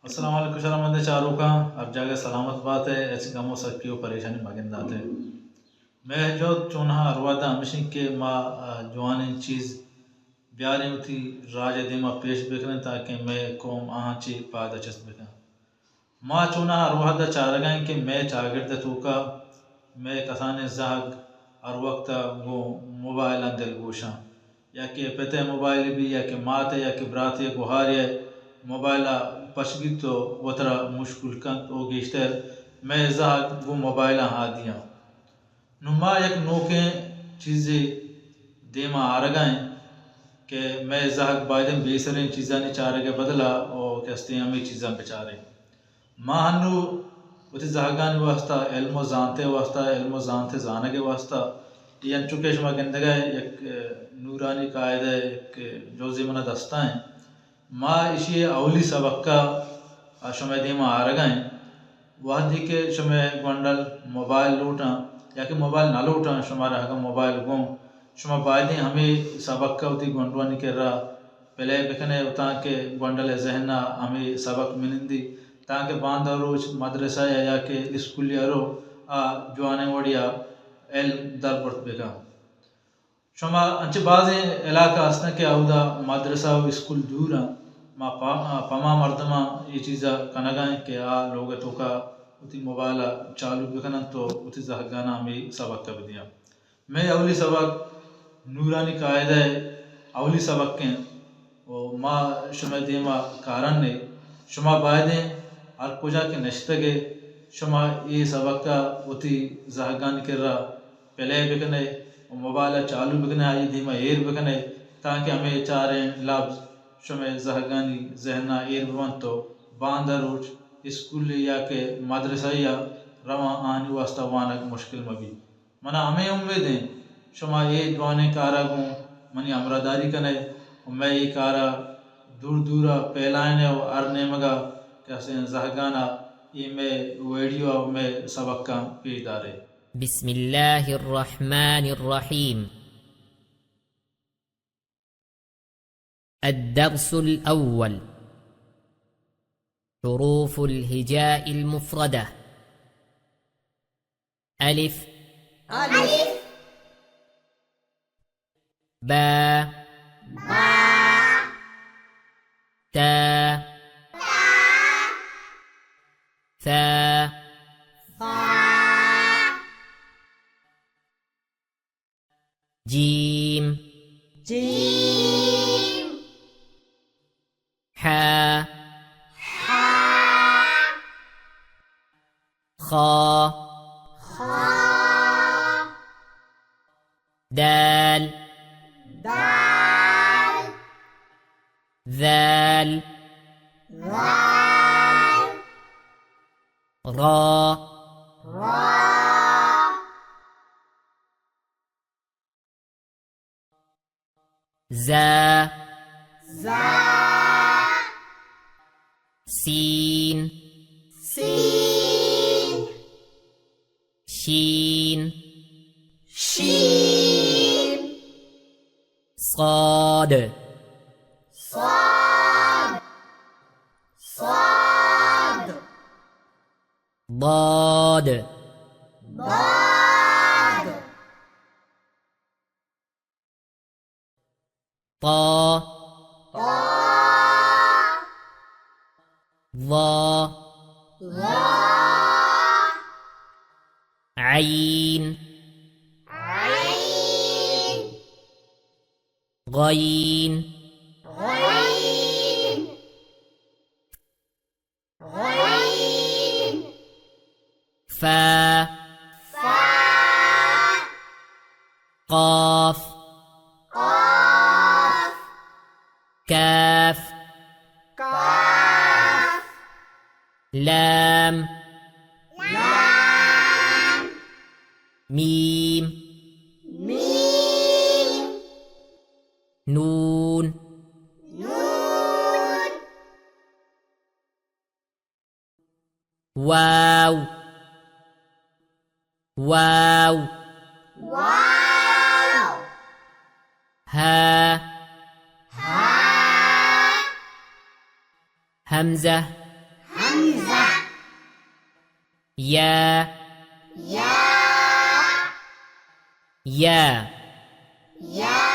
السلام علیکم شرمندیں چاروکاں، ہر جاگہ سلامت بات ئے، ہچ گم و سکی و پریشانی مگندات ئے۔ مئے جہد چونہا ہر وہدا ہمیش انت کہ ما، آ، جوانیں چیز بیاریں وتی راج ء دیما پیش بکنیں تاکہ مئے قوم آہاں چہ پائدہ چست بکن۔ ما چوناہا ہر وہدا چارگا ایں کہ مئے چاگرد ء توکا مئے کسانیں زہگ ہر وقتا گوں موبائلاں دلگوشاں، یا کہ پت ء موبائل بی، یا کہ مات ء، یا کہ برات ء گوہارے ء موبائل ء پچ گیت و وترا مشکول کنت و گیشتر مئے زہگ گوں موبائلاں ہادیاں۔ نوں ما یک نوکیں چیزے دیما آرگا ایں کہ مئے زہگ بائدیں بے سریں چیزانی چارگ ء بدلا او کہ استیں ہمے چیزاں بچاریں۔ ما ہنو وتی زہگانی واسطہ، علم و زانت ء واسطہ، علم و زانت ء زانگ ء واسطہ، اے انچو کہ شما گندگا یک، ء، نورانی قاعدہ ء یک جوزے منا دستا ایں۔ ما ایشی ء اولی سبق ء شمئے دیما آرگا ایں۔ وہدے کہ شمئے گونڈل موبائل لوٹاں یا کہ موبائل نہ لوٹاں، شمارا اگاں موبائل گوں، شما بائدیں ہمے سبق ء وتی گونڈوانی کرا پلے بکنے و تانکہ گونڈل ء ذہن ء ہمے سبق بنندی، تانکہ باندا روچ مدرسہ ء یا کہ اسکولی ء رو آ جوانیں وڑیا علم در برت بکن۔ شما انچیں بازیں علاقہ ہستن کہ اودا مدرسہ و اسکول دور انت۔ ما پا-، پما مردماں اے چیزا کنگا انت کہ آ لوگ ء توکا وتی موبائل ء چالو بکننت و وتی زہگاناں ہمے سبق ء بدیاں۔ مئے اولی سبق نورانی قاعدہ ء اولی سبق انت و ما شمئے دیما کارن ایں۔ شما بائدیں ہر کجا کہ نشتگ ئے، شما اے سبق ء وتی زہگانی کرا پلے بکنے و موبائل ء چالو بکنے، آئی دیما ایر بکنے، تانکہ ہمے چاریں لبز شمئے زہگانی ذہن ء ایر ببنت و باندا روچ اسکولی یا کہ مدرسہ یا روان آہانی واسطہ وانگ مشکل مہ بیت۔ منا ہمے امیت انت شما اے جوانیں کارا گوں منی ہمراہداری کنے و مئے اے کارا دور دورا پھیلائینے و ہر نیمگا کہ ہستیں زہگانا اے مئے ویڈیو و مئے سبقاں پیش دارے۔ بسم الله الرحمن الرحيم. الدرس الأول، حروف الهجاء المفردة. ألف. ألف. با. با. تا. تا. ثا. ثا. جيم. جيم. حا. حا. خا. خا. دال. دال. ذال. ذال. را. را. زا. زا. سين. سين. شين. شين. صاد. صاد. صاد. ضاد. ضاد. طا. طا. ظا. ظا. عين. عين. غين. غين. غين. فا. فا. قاف. قاف. كاف. كاف. لام. لام. ميم. ميم. نون. نون. واو. واو. واو. ها. ها. همزة. یا. یا. یا. یا.